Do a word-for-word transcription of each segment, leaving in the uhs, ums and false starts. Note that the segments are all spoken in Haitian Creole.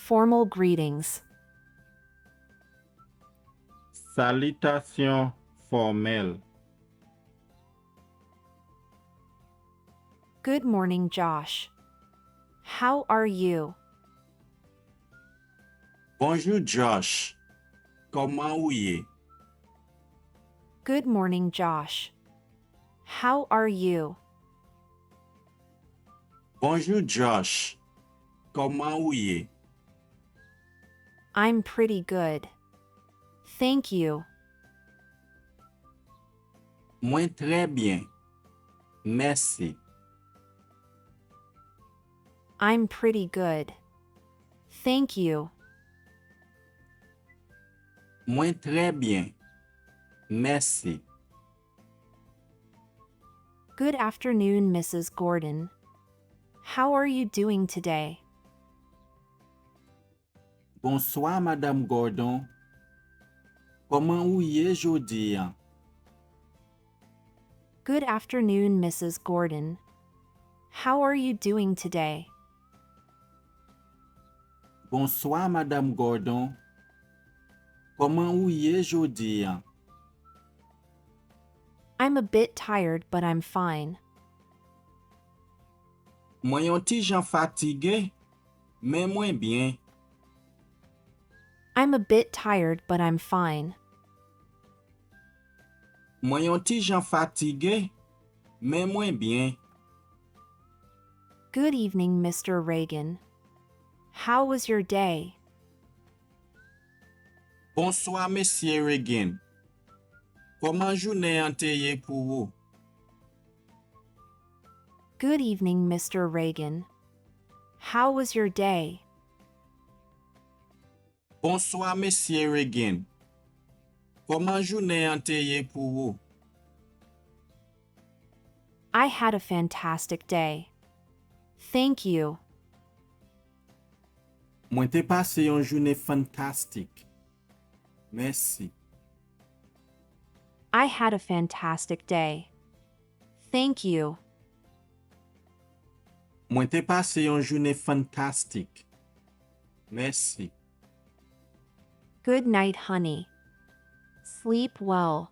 Formal greetings. Salitasyon fòmèl. Good morning, Josh. How are you? Bonjou, Josh. Kòman ou ye? Good morning, Josh. How are you? Bonjou, Josh. Kòman ou ye? I'm pretty good. Thank you. Mwen trè byen. Mèsi. I'm pretty good. Thank you. Mwen trè byen. Mèsi. Good afternoon, Missus Gordon. How are you doing today? Bonswa, Madanm Gordon. Kòman ou ye jodi a? Good afternoon, Missus Gordon. How are you doing today? Bonswa, Madanm Gordon. Kòman ou ye jodi a? I'm a bit tired, but I'm fine. Mwen yon ti jan fatige, men mwen byen. I'm a bit tired, but I'm fine. Mwen yon ti jan fatige, men mwen byen. Good evening, Mister Reagan. How was your day? Bonswa, Mesye Reagan. Kòman jounen an te ye pou ou? Good evening, Mister Reagan. How was your day? Bonswa, Mesye Reagan. Kòman jounen an te ye pou ou? I had a fantastic day. Thank you. Mwen te pase yon jounen fantastik. Mèsi. I had a fantastic day. Thank you. Mwen te pase yon jounen fantastik. Mèsi. Good night, honey. Sleep well.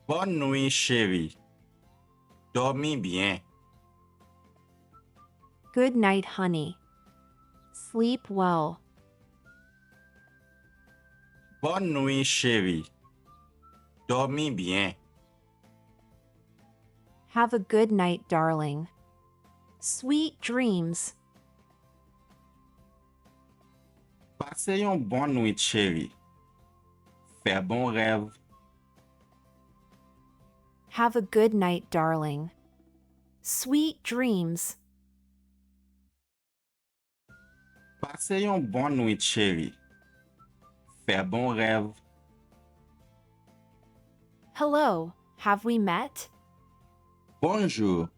Bòn nwi, cheri. Dòmi byen. Good night, honey. Sleep well. Bòn nwi, cheri. Dòmi byen. Have a good night, darling. Sweet dreams. Pase yon bon nwit, cheri. Fè bon rèv. Have a good night, darling. Sweet dreams. Pase yon bon nwit, cheri. Fè bon rèv. Hello, have we met? Bonjou.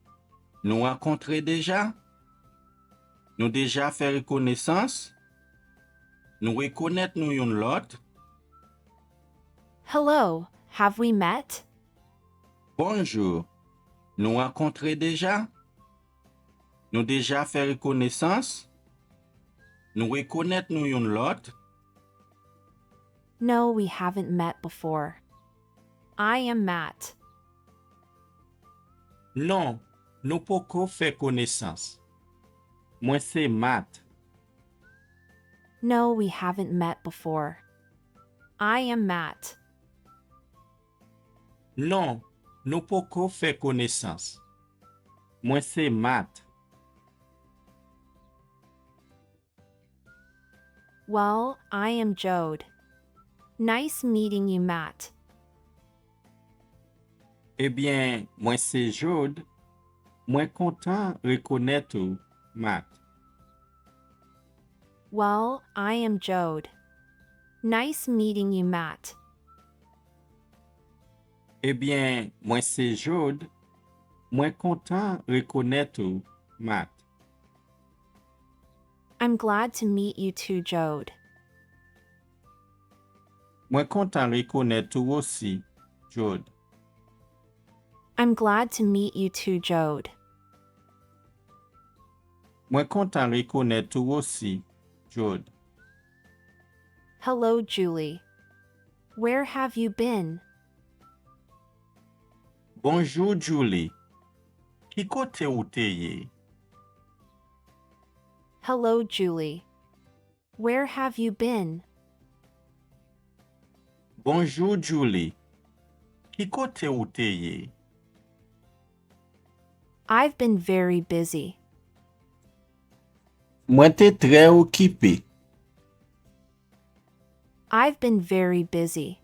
Nou rankontre deja? Nou deja fè rekonesans? Nou rekonèt nou youn lòt? Hello, have we met? Bonjou. Nou rankontre deja? Nou deja fè rekonesans? Nou rekonèt nou youn lòt? No, we haven't met before. I am Matt. Non, nou poko fè konesans. Mwen se Matt. No, we haven't met before. I am Matt. Non, nou poko fè konesans. Mwen se Matt. Well, I am Jode. Nice meeting you, Matt. Ebyen, mwen se Jode. Mwen kontan rekonèt ou, Matt. Well, I am Jode. Nice meeting you, Matt. Ebyen, mwen se Jode. Mwen kontan rekonèt ou, Matt. I'm glad to meet you too, Jode. Mwen kontan rekonèt ou osi, Jode. I'm glad to meet you too, Jode. Mwen kontan rekonèt ou osi, Jude. Hello, Julie. Where have you been? Bonjou, Julie. Ki kote ou te ye? Hello, Julie. Where have you been? Bonjou, Julie. Ki kote ou te ye? I've been very busy. Mwen te trè okipe. I've been very busy.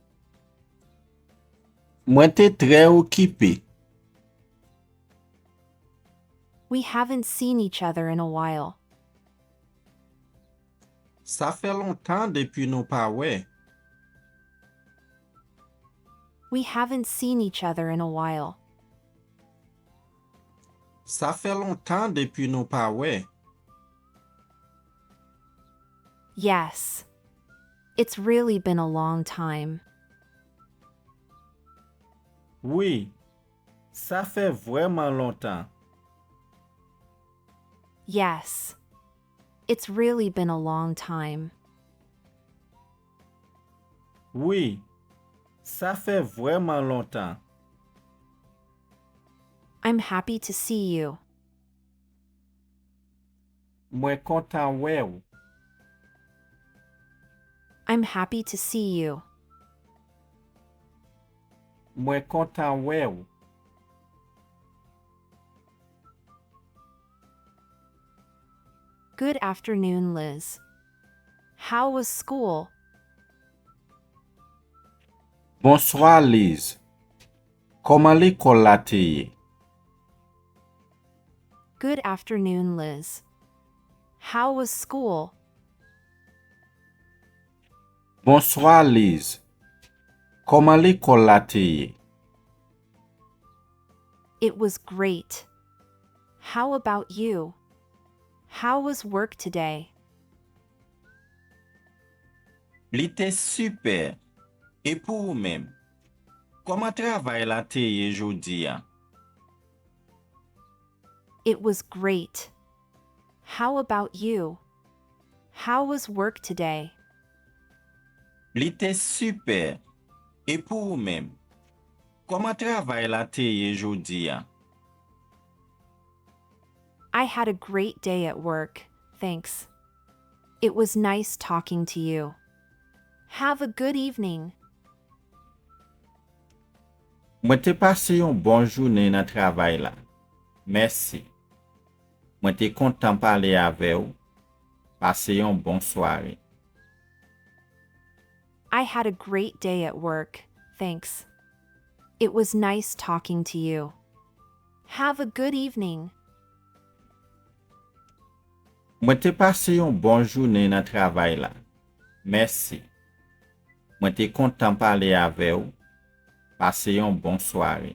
Mwen te trè okipe. We haven't seen each other in a while. Sa fè lontan depi nou pa wè. We haven't seen each other in a while. Sa fè lontan depi nou pa wè. Yes. It's really been a long time. Wi, sa fè vrèman lontan. Yes. It's really been a long time. Wi, sa fè vrèman lontan. I'm happy to see you. Mwen kontan wè w. I'm happy to see you. Mwen kontan wè w. Good afternoon, Liz. How was school? Bonswa, Liz. Kòman lekòl la te ye? Good afternoon, Liz. How was school? Bonswa, Liz. Kòman lekòl la te ye? It was great. How about you? How was work today? Li te sipè. E pou ou menm? Kòman travay la te ye jodi a? It was great. How about you? How was work today? Li te sipè. E pou ou menm? Kòman travay la te ye jodi a? I had a great day at work, thanks. It was nice talking to you. Have a good evening. Mwen te pase yon bon jounen nan travay la. Mèsi. Mwen te kontan pale avè w. Pase yon bon sware. I had a great day at work, thanks. It was nice talking to you. Have a good evening. Mwen te pase yon bon jounen nan travay la. Mèsi. Mwen te kontan pale avè w. Pase yon bon sware.